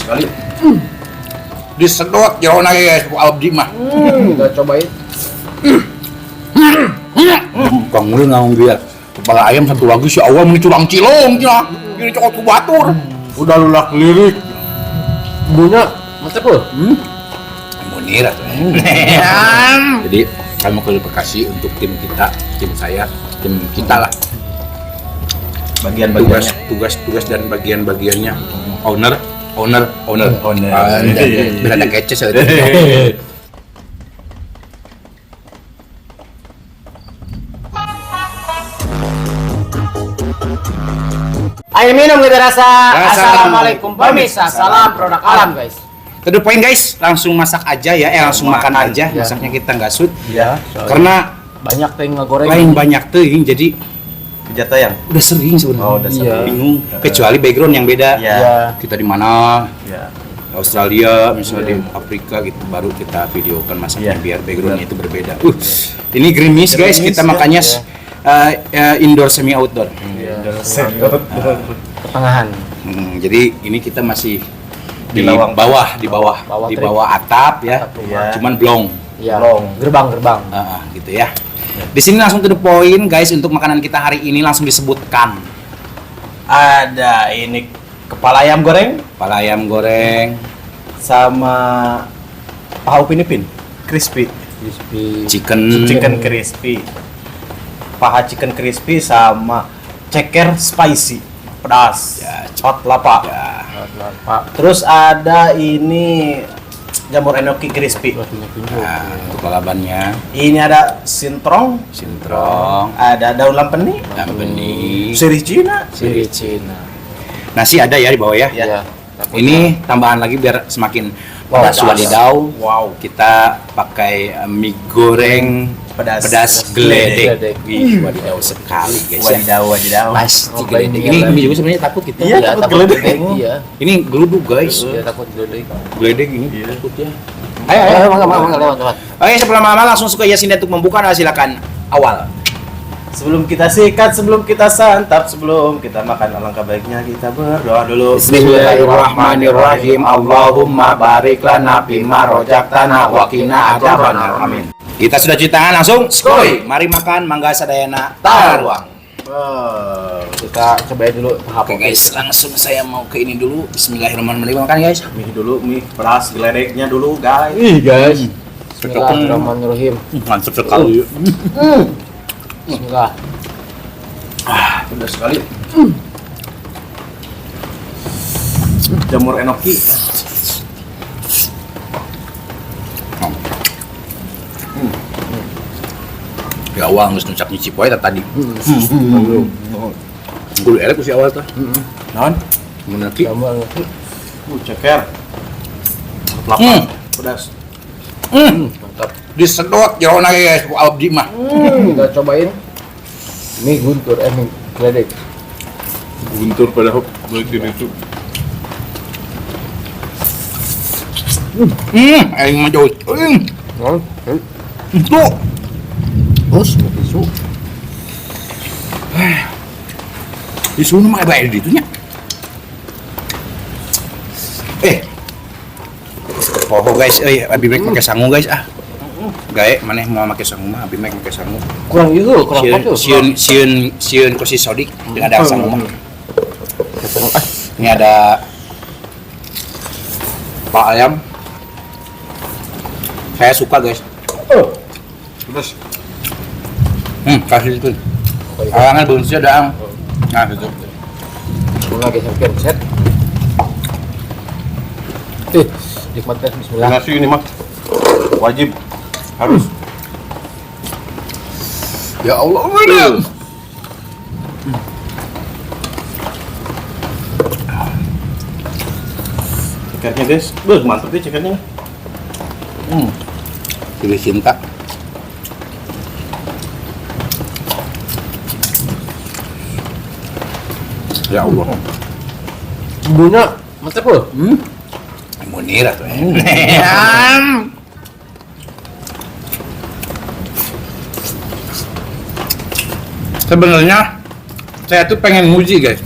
Pedas sekali. Disedot jerona guys, ku abdi mah. Kita cobain. Kang Mulin ngomong biar kepala ayam satu lagi si awal meni curang cilong cenah. Ini cokot ku batur. Udah lulak lirik. Bumbunya mantep loh. Munir atuh. Jadi kami mau klarifikasi untuk tim kita, tim saya, tim kita lah. Bagian-bagiannya. Tugas dan bagian-bagiannya. Owner, owner, owner. Owner. Biar ada kece saya. Air minum kita rasa. Assalamualaikum pemirsa. Salam produk alam guys. To the point guys, langsung masak aja ya, langsung makan aja. Ya. Masaknya kita nggak shoot. Iya. Karena banyak teh ngegoreng. Lain banyak teuing, jadi kejar tayang. Udah sering sebenarnya. Oh, udah sering. Iya. Bingung. Kecuali background yang beda. Iya. Iya. Kita di mana? Iya. Australia, misalnya di Afrika gitu, baru kita videokan masaknya Iya. biar backgroundnya itu berbeda. Ini gerimis guys, Gerimis, kita ya. makannya Iya. Indoor semi outdoor. Iya. Iya. Pertengahan. Jadi ini kita masih di Di lawang. bawah, di bawah, Bawah di trip. bawah atap ya. Atap rumah. Cuman blong. Iya. Blong. Gerbang-gerbang. Gitu ya. Di sini langsung to the point guys, untuk makanan kita hari ini langsung disebutkan. Ada ini kepala ayam goreng. Kepala ayam goreng. Sama paha Upin Ipin, crispy. Crispy. Chicken. Chicken crispy. Paha chicken crispy sama ceker spicy. Pedas. Ya, hot lapa. Ya. Pak. Terus ada ini jamur enoki crispy. Nah, untuk lalabannya Ini ada sintrong, sintrong, ada daun lampeni, lampeni, sirih Cina. Sirih Cina. Nasi ada ya di bawah ya. Ya. Iya. Ini tambahan lagi biar semakin Wow, pedas wadidaw. Wow. Kita pakai mie goreng Pedas. pedas geledek. Geledek. Wih, wadidaw sekali guys ya. Wadidaw, wadidaw. Pasti Oh, geledek. ini Ini mie juga sebenarnya takut kita. Iya, takut geledek. Iya. Ini geluduk guys. Iya, takut geledek. Geledek ini takut ya. Ayo, ayo. Ayo, mangga, mangga, lewat, lewat. Oke, sebelum lama-lama langsung suka Yasin untuk membuka, nah, silakan awal. Sebelum kita sikat, sebelum kita santap, sebelum kita makan, alangkah baiknya kita berdoa dulu. Bismillahirrahmanirrahim. Allahumma barik lana fima rozaqtana wa qina adzabannar. Amin. Kita sudah cuci tangan langsung. Skoy. Mari makan mangga sadayana taruang. Kita cobain dulu tahap. Oke guys, langsung saya mau ke ini dulu. Bismillahirrahmanirrahim. Makan guys. Mie dulu, mie pedas geledeknya dulu, guys. Ih, guys. Bismillahirrahmanirrahim. Mantap sekali. Bismillah. Pedas sekali. Jamur enoki. Di awal geus nucap nyicip wae tadi. Kudu elek si awal teh. Non? Mun enoki. Jamur enoki. Ceker. Lapa. Pedas. Mantap. Disedot jerona guys ku abdi mah. Kita cobain mie guntur, mie geledek. Guntur padahal beli itu. Aing mah jauh. Tuh. Terus tisu. Tisu nu mah bae di ditu nya. Poho guys, euy, abi mek make sangu guys ah. Gae maneh mau make sangu mah abi mek make sangu. Kurang itu, kurang kopi. Sieun sieun sieun ku si Sodik dengan ada sangu mah. Ini ada pak ayam. Saya suka guys. Terus Kasih itu. Alangan belum sih ada ang. Nah, gitu. Mulai guys, hampir set. Nikmat guys, bismillah. Nasi ini mah wajib harus. Ya Allah, bener. Cekernya guys, mantep deh cekernya. Pilih cinta. Ya Allah. Bumbunya mantep loh. Munir atuh. Sebenarnya saya tuh pengen muji guys.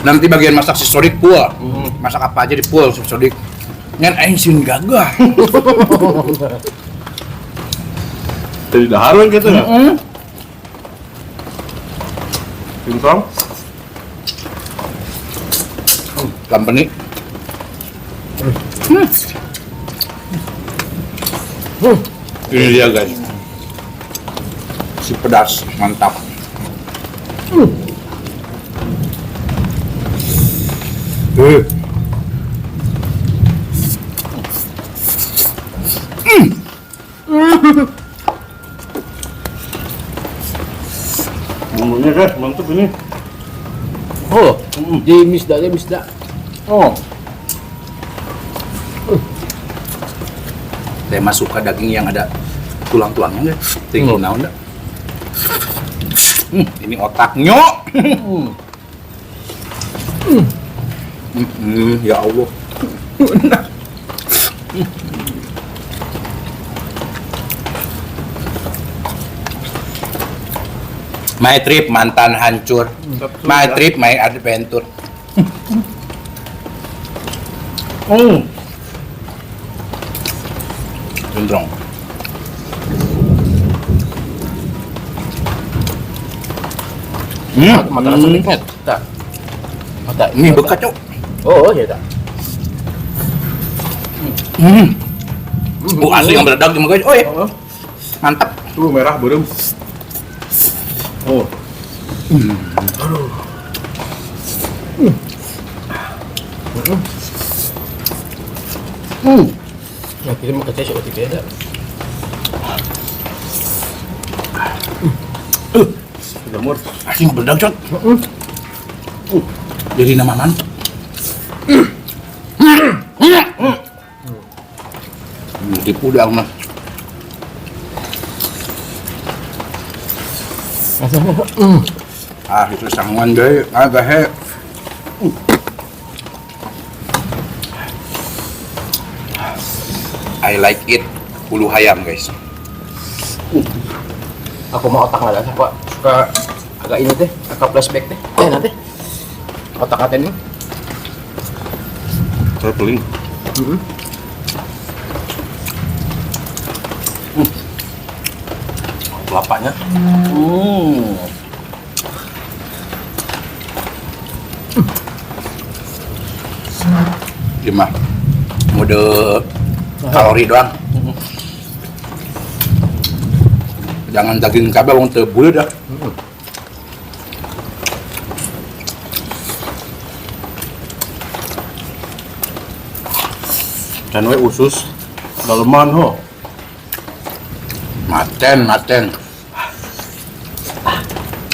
Nanti bagian masak si Sodik full. Masak apa aja di full si Sodik. Ngan aing sieun gagah. Jadi dahar kan gitu ya? Singkong. Company. Ini dia guys. Si pedas mantap. Bumbunya guys, mantap ini. Oh, di misdanya misda. Oh. Saya mah suka daging yang ada tulang-tulangnya guys. Tinggal naon dah. Ini otaknya. Ya Allah. My trip mantan hancur. My trip my adventure. Gondrong. Mata rasa nikmat. Tak. Mata. Ini bekas, Cok. Oh, iya tak. Oh, asli yang beredak cuma guys. Oh ya. Mantap. Tuh merah beureum. Oh. Aduh. Nah, kita mau kecil sih beda. Jamur. Asli beredak, Cok. Jadi nama mantap. Tipu dah mah. Ah, itu sanguan deh. Ah, gahe. I like it. Bulu hayam, guys. Aku mau otak nggak ada, Pak. Suka agak ini deh, agak flashback deh. Nanti otak aten ini. Traveling. Kelapanya. Gimana? Mode kalori doang. Jangan daging cabai wong teu buleud dah. Dan we usus daleman ho. Maten, maten.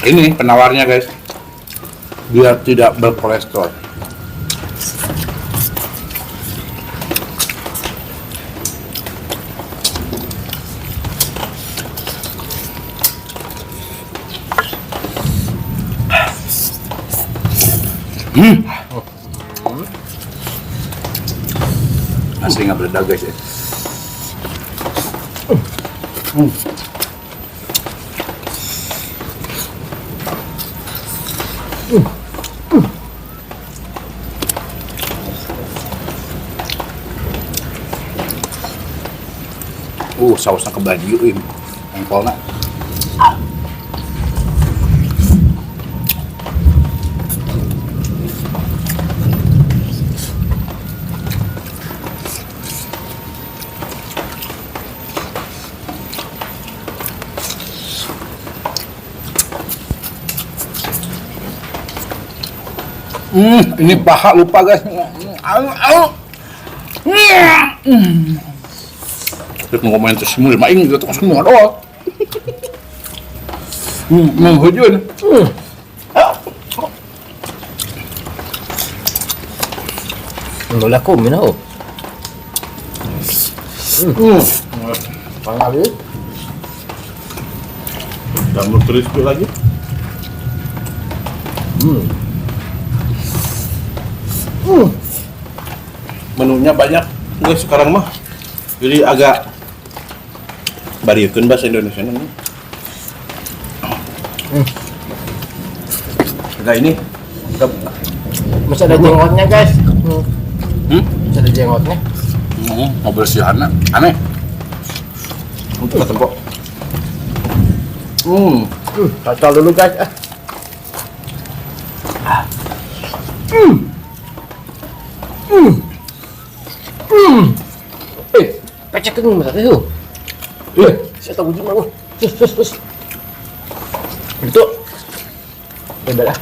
Ini penawarnya guys. Biar tidak berkolesterol. Asli nggak berdag guys ya. Sausnya kebadieu ini. Engkolna. Ini paha lupa guys. Terus ngomongin terus semua, main gitu terus semua doang. Menghujun. Nolak kok minau. Pangali. Jamur crispy lagi. Menunya banyak guys sekarang mah. Jadi agak bariekeun bahasa Indonesia nya. Agak ini agak Masih ada jenggotnya, guys. Masih ada jenggotnya. Mau bersihan aneh. Untuk ketempok. Cocol dulu, guys. Pecek ini mas itu. Saya tahu juga mah. Terus. Itu. Beda lah.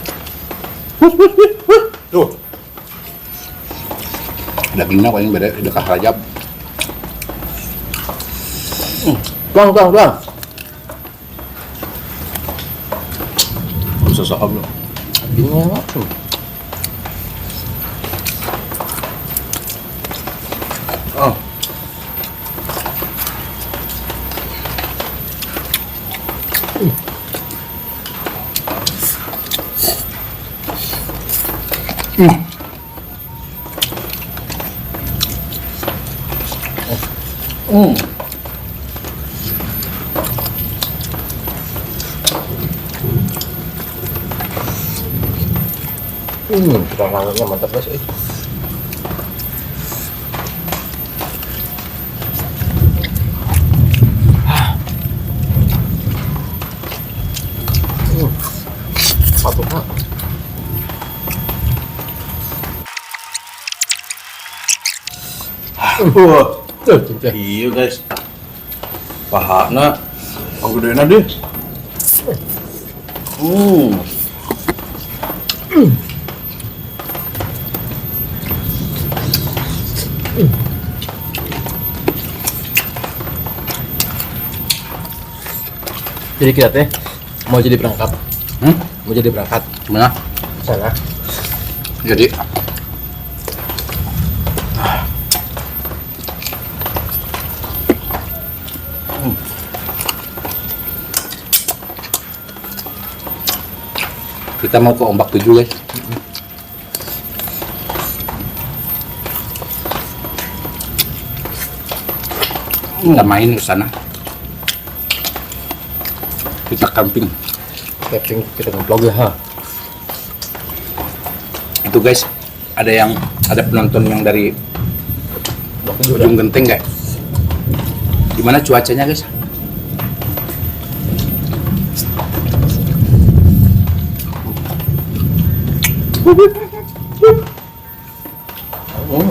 Tuh. Dagingnya paling beda, dekat rajab. Tuang. Bisa saham loh. Dagingnya apa? Oh. Terangnya mantap guys. Patutnya. Wah, Tuh, cincin. iya guys. Pahana, panggedena deh. Jadi kita teh mau jadi berangkat. Mau jadi berangkat. Gimana? Sana. Jadi kita mau ke ombak 7, guys. Kita main ke sana. Kita camping. Camping kita nge-vlog ya, ha. Itu guys, ada penonton yang dari ujung genteng, guys. Gimana cuacanya, guys? Oh.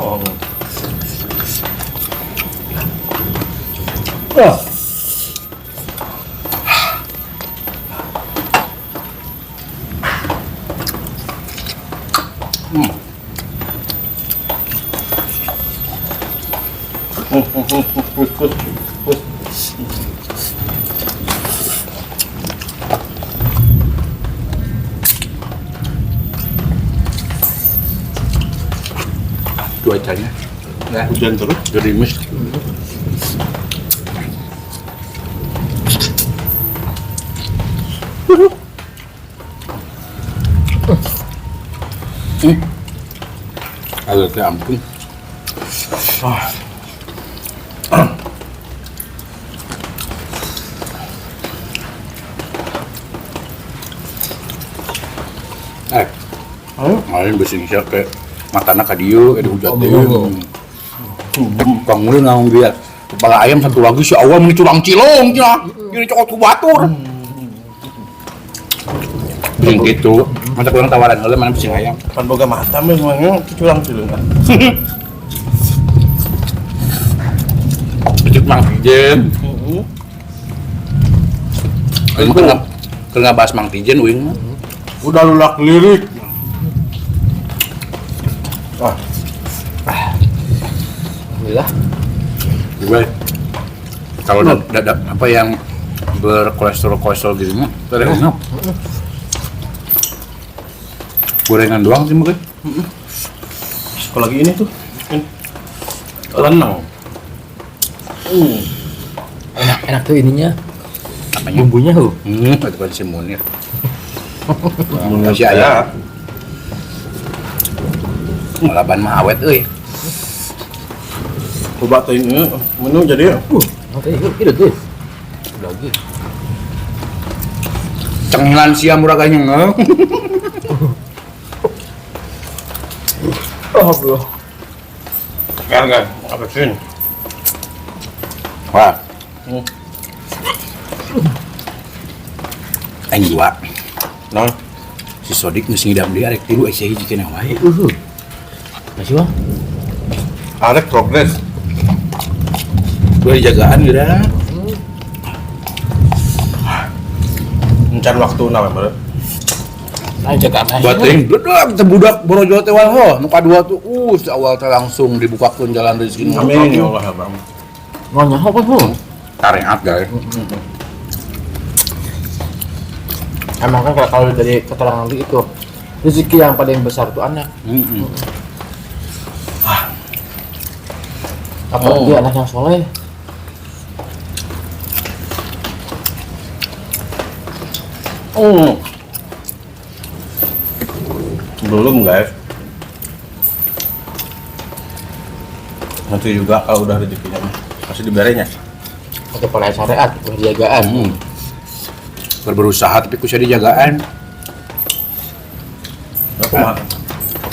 Cuacanya Nah, Hujan terus. Gerimis. Aduh, ya ampun. Main besing siap kayak matana ka dieu, kayak dihujat deui. Kang Mulin ngomong dia, kepala ayam satu lagi si awam ini curang cilong cenah. Ini cokot ku batur. Besing gitu. Masa kurang tawaran heula mana besing ayam. Pan boga mata mah semuanya curang cilong kan. Becek Mang Tijen. Aing mah keur ngabahas Mang Tijen uing mah. Udah lulak lirik. Alhamdulillah. Gue kalau apa yang berkolesterol-kolesterol gitu mah, gorengan doang sih mungkin. Kalau lagi ini tuh lenang. Enak tuh ininya. Apanya? Bumbunya tuh. Itu kan si Munir. Si ayam. Laban mah awet euy. Coba teh ini menu jadi ya. Oke, itu tuh. Lagi. Cengilan sia murah kayaknya nge. Alhamdulillah. Enggak, apa sih? Wah. Aing dua. Nah, Si Sodik geus ngidam deui arek tilu aya hiji keneh wae. Masih wah. arek progres. Dua dijagaan geura. Encan waktu na we. Nah, jaga masih. Buat teuing bledak teh budak borojo teh wah nu kadua tuh si awal teh langsung dibukakeun jalan rezeki. Amin ya Allah, Bang. Mau nyaho apa bu? Tareat guys. Emang kan kalau dari keterangan itu rezeki yang paling besar itu anak. Apalagi anak yang soleh. Oh. Belum guys. Nanti juga kalau udah rezekinya mah pasti diberenya. Atau pada syariat, penjagaan. Berusaha tapi kusa dijagaan. Aku mah.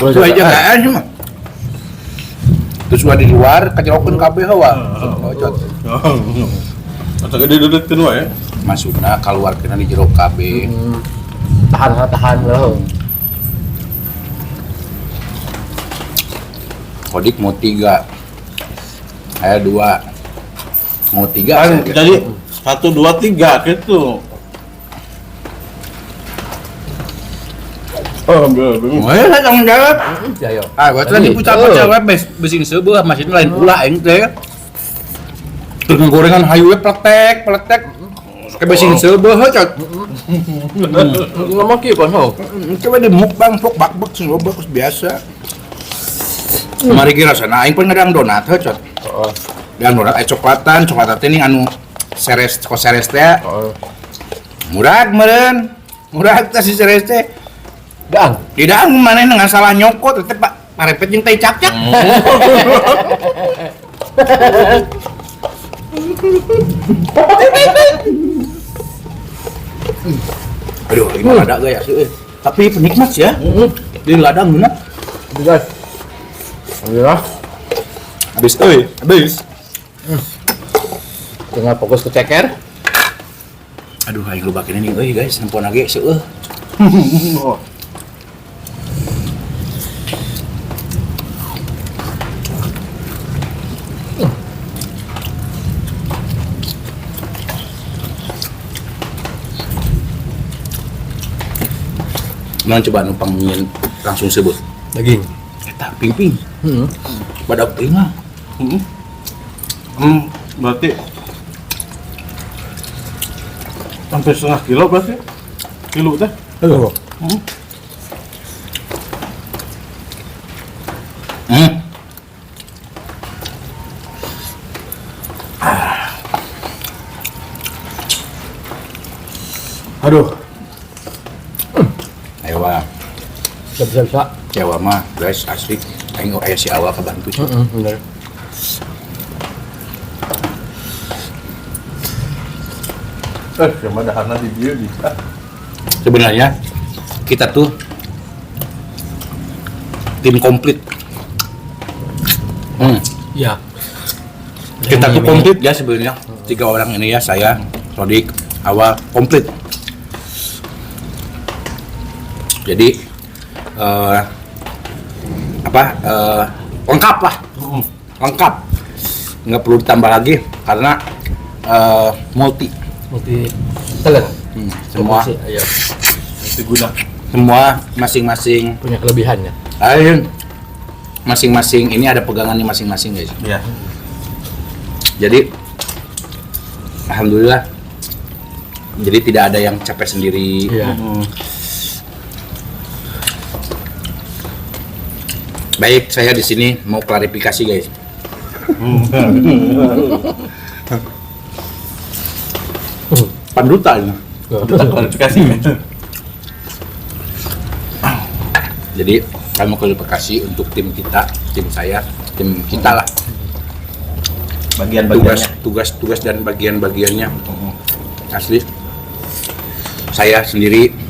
Kusa dijagaan cuma. Terus udah di luar kajerokeun kabeh hawa. Bocot. Atau gede dudutkeun wae. Maksudna kaluarkeun di jero kabeh. Tahan loh. Kodik mau 3. Saya 2. Mau 3 kan, jadi 1 2 3 gitu. Oh, belum. Weh, saya tanggung jawab. Ya, yo. Ah, buat lagi pucat-pucat web besing sebuah masih lain pula aing teh. Terus gorengan hayu we pletek, pletek. Ke besing sebuah cot. Ngomong kieu kan, ho. Coba di mukbang pok bakbek sebuah biasa. Mari kira sana aing pun ngadang donat heuh cot. Heeh. Dan donat aya coklatan, coklatan teh ning anu seres ko seres teh. Heeh. Murag meureun. Murag teh si seres teh. Daang. Tidak, maneh dengan salah nyokot teh Pak parepet jeung tai cakcak. Aduh, ini lada gaya sih euy. Tapi penikmat sih ya. Di ladang bener. Guys. Alhamdulillah. Habis euy, habis. Tinggal fokus ke ceker. Aduh, aing lupa kene nih euy guys, nempon lagi seueuh. Nah, coba numpang nyian langsung sebut. Daging. Eta ping-ping. Badak teuing lah. Berarti sampai setengah kilo berarti. Kilo teh. Aduh. Aduh. Ayo wah. Bisa. Jawa mah guys asli. Aing aya si awal kebantu. Bener. Cuma daharna di dieu bisa. Sebenarnya kita tuh tim komplit. Ya. Kita tuh komplit ya sebenarnya. 3 orang ini ya, saya, Sodik, Awal komplit. Jadi lengkap lah, lengkap, nggak perlu ditambah lagi karena multi talent. Semua ayo. Multiguna. Semua masing-masing punya kelebihannya. Ayo, masing-masing ini ada pegangannya masing-masing guys. Iya. Jadi alhamdulillah, jadi tidak ada yang capek sendiri. Iya. Baik, saya di sini mau klarifikasi guys. Panduta ini. Kita klarifikasi. Jadi kami mau klarifikasi untuk tim kita, tim saya, tim kita lah. Bagian-bagiannya. Tugas dan bagian-bagiannya. Asli. Saya sendiri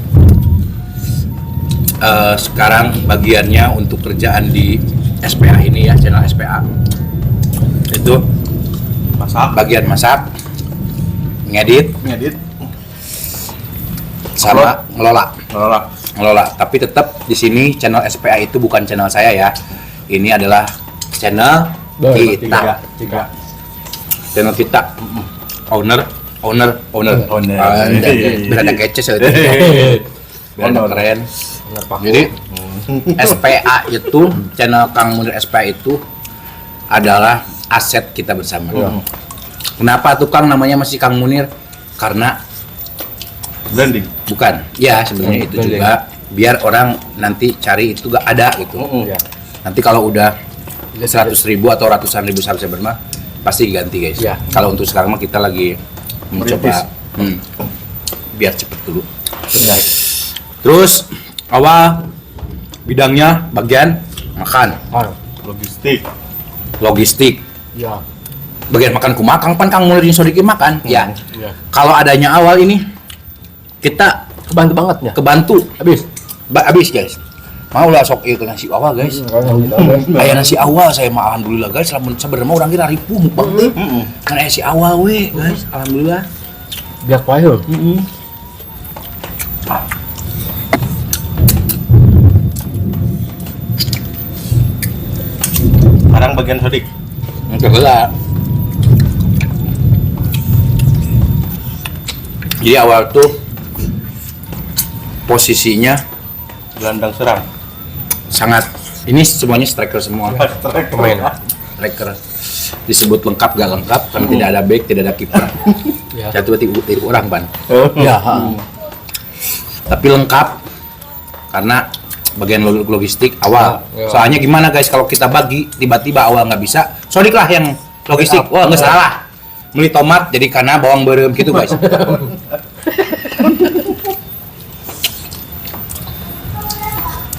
sekarang bagiannya untuk kerjaan di SPA ini ya, channel SPA itu Masak, bagian masak, ngedit, ngedit, sama ngelola. ngelola. Ngelola. Tapi tetap di sini channel SPA itu bukan channel saya ya. Ini adalah channel kita. Tiga. Channel kita. Owner, owner, owner. Owner. Biar ada kece saya. Biar ada keren. Jadi SPA itu, channel Kang Munir SPA itu adalah aset kita bersama. Kenapa tuh Kang namanya masih Kang Munir? Karena branding. Bukan. Ya, sebenarnya itu branding. Juga biar orang nanti cari itu gak ada gitu. Ya. Nanti kalau udah 100.000 atau ratusan ribu subscriber mah pasti diganti guys. Ya. Kalau untuk sekarang mah kita lagi mencoba biar cepet dulu. Ya. Terus awal bidangnya bagian makan, Logistik. Logistik. Ya. Bagian makan kumaha Kang, pan Kang Munir jeung Sodikin makan. Ya. Ya. Kalau adanya awal ini kita kebantu banget ya. Kebantu. Habis. Habis guys. Mau lah sok ieu ke nasi awal guys. Aya nasi awal saya mah alhamdulillah guys, lamun sebenarnya urang ge ripuh mukbang teh. Kan aya si awal we guys, alhamdulillah. Biar kuah. Sekarang bagian Sodik. Enggak lah. Jadi awal tuh posisinya gelandang serang. Sangat ini semuanya striker semua. Striker. Pemain. Striker. Disebut lengkap gak lengkap karena tidak ada back, tidak ada kiper. Ya. Satu berarti orang ban. Ya. Tapi lengkap karena bagian logistik awal. Ya. Soalnya gimana guys kalau kita bagi tiba-tiba awal nggak bisa, Sodik lah yang logistik. Wah nggak salah. Beli tomat jadi karena bawang berem gitu guys.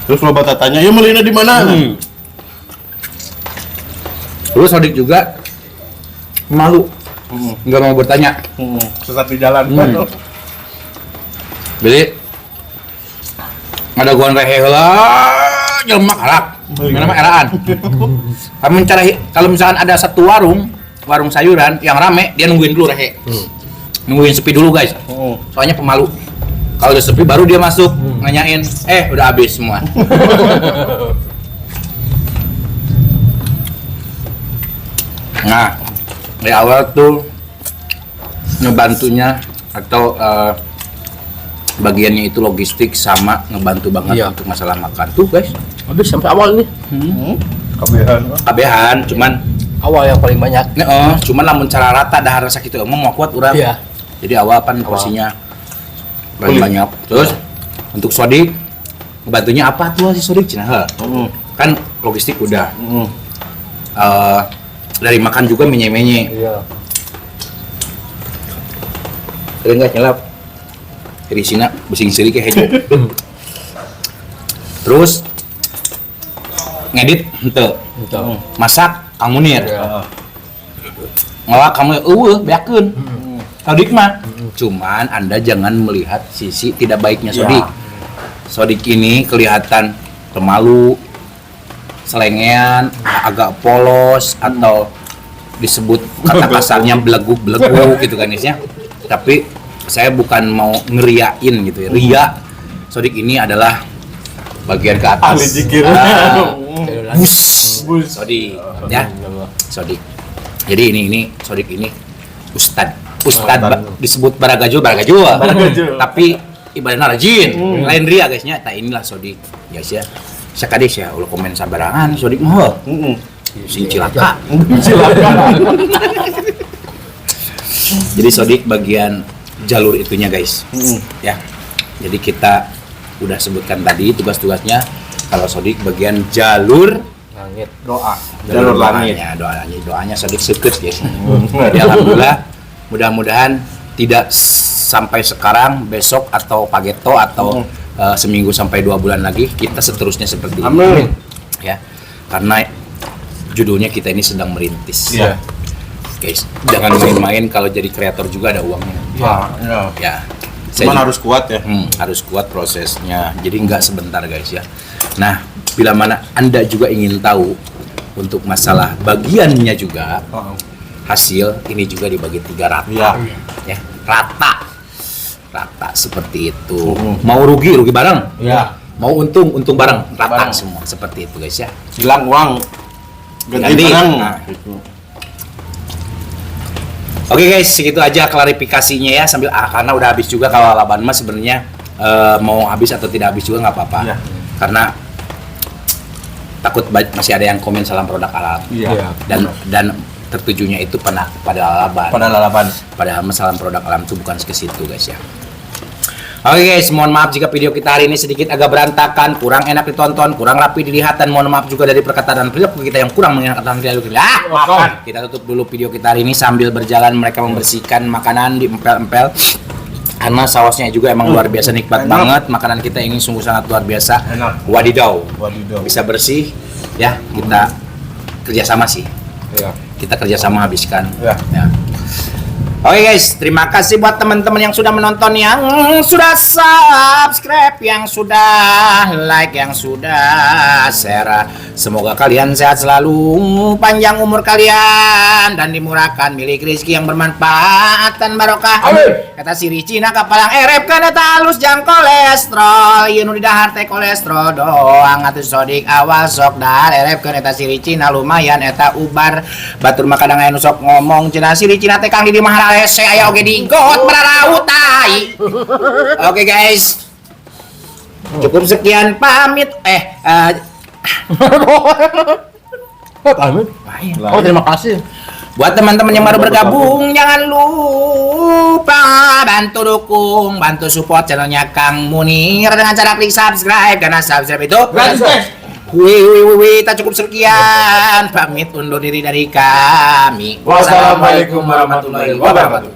Terus lo tanya, ya melina di mana? Terus Sodik juga malu, nggak mau bertanya. Sesat di jalan. Jadi ada guan rehe lah, jelema kalak. Mana mah eraan. Kami mencari kalau misalkan ada satu warung, warung sayuran yang rame, dia nungguin dulu rehe. Nungguin sepi dulu guys. Soalnya pemalu. Kalau udah sepi baru dia masuk, nanyain, udah habis semua. Nah, dari awal tuh ngebantunya atau bagiannya itu logistik sama ngebantu banget untuk masalah makan tuh guys. Habis sampai awal nih. Kabehan. Kabehan, cuman awal yang paling banyak. Cuman lamun cara rata dahar sakitu emang mau kuat urang. Iya. Jadi awal pan porsinya paling banyak. Terus untuk Sodik ngebantunya apa tuh si Sodik cenah? Kan logistik udah. Dari makan juga menye-menye. Iya. Sering nggak nyelap? Dari sini besing seri kayak hejo. Terus ngedit henteu. Masak Kang Munir. Ya. Ngelak kamu eueuh beakeun. Sodik mah. Cuman Anda jangan melihat sisi tidak baiknya Sodik. Sodik ini kelihatan pemalu, selengean, agak polos atau disebut kata kasarnya beleguk-beleguk gitu kan ya. Tapi saya bukan mau ngeriain gitu ya. Ria Sodik ini adalah bagian ke atas. Ahli zikir. Bus. Sodik ya. Sodik. Jadi ini Sodik ini ustad. Ustad disebut baragajul, baragajul. Tapi ibadahnya rajin. Lain ria guysnya. Nah inilah Sodik guys ya. Sakades ya ulah komen sabarangan Sodik mah. Sing cilaka. Cilaka. Jadi Sodik bagian jalur itunya guys. Ya. Jadi kita udah sebutkan tadi tugas-tugasnya. Kalau Sodik bagian jalur langit, doa, jalur langit. Doanya, doanya Sodik seket guys. Jadi alhamdulillah, mudah-mudahan tidak sampai sekarang, besok atau pageto atau seminggu sampai 2 bulan lagi kita seterusnya seperti ini. Amin. Ya. Karena judulnya kita ini sedang merintis. Iya. Guys, jangan main-main kalau jadi kreator juga ada uangnya. Ya. Ya. Ya. Cuman harus kuat ya. Harus kuat prosesnya. Jadi nggak sebentar guys ya. Nah, Bila mana Anda juga ingin tahu untuk masalah bagiannya juga, hasil ini juga dibagi 3 rata. Iya. Ya, rata. Rata seperti itu. Mau rugi, rugi bareng. Iya. Mau untung, untung bareng. Rata Bareng. semua seperti itu guys ya. Hilang uang. Ganti Ganti. barang. Nah. Gitu. Oke guys, segitu aja klarifikasinya ya sambil karena udah habis juga kalau lalaban mah sebenarnya mau habis atau tidak habis juga nggak apa-apa. Iya. Karena takut masih ada yang komen salam produk alam. Iya. Dan tertujunya itu pada lalaban. Pada lalaban. Padahal salam produk alam itu bukan ke situ guys ya. Oke guys, mohon maaf jika video kita hari ini sedikit agak berantakan, kurang enak ditonton, kurang rapi dilihat, dan mohon maaf juga dari perkataan dan perilaku kita yang kurang mengenakan perilaku kita. Makan. Kita tutup dulu video kita hari ini sambil berjalan mereka membersihkan makanan di empel-empel. Karena sausnya juga emang luar biasa nikmat Enak. banget. Makanan kita ini sungguh sangat luar biasa. Enak. Wadidaw. Wadidaw. Bisa bersih, ya kita kerjasama sih. Iya. Kita kerjasama habiskan. Ya. Ya. Oke guys, terima kasih buat teman-teman yang sudah menonton, yang sudah subscribe, yang sudah like, yang sudah share. Semoga kalian sehat selalu, panjang umur kalian, dan dimurahkan milik rezeki yang bermanfaat dan barokah. Amin. Kata sirih Cina kapalang erep kana talus jang kolesterol, ieu nu didahar teh kolesterol doang atuh sodik awal sok dahar erep kana eta sirih Cina lumayan eta ubar. Batur mah kadang aya nu sok ngomong cenah sirih Cina teh Kang Didi mah hararese aya oge di got bararaut tai. Oke guys. Cukup sekian pamit. Pamit. Oh, terima kasih. Buat teman-teman yang baru bergabung, jangan lupa bantu dukung, bantu support channelnya Kang Munir dengan cara klik subscribe, karena subscribe itu Gratis, guys. Wih, wih, wih, wih, tak cukup sekian. Pamit undur diri dari kami. Wassalamualaikum warahmatullahi wabarakatuh.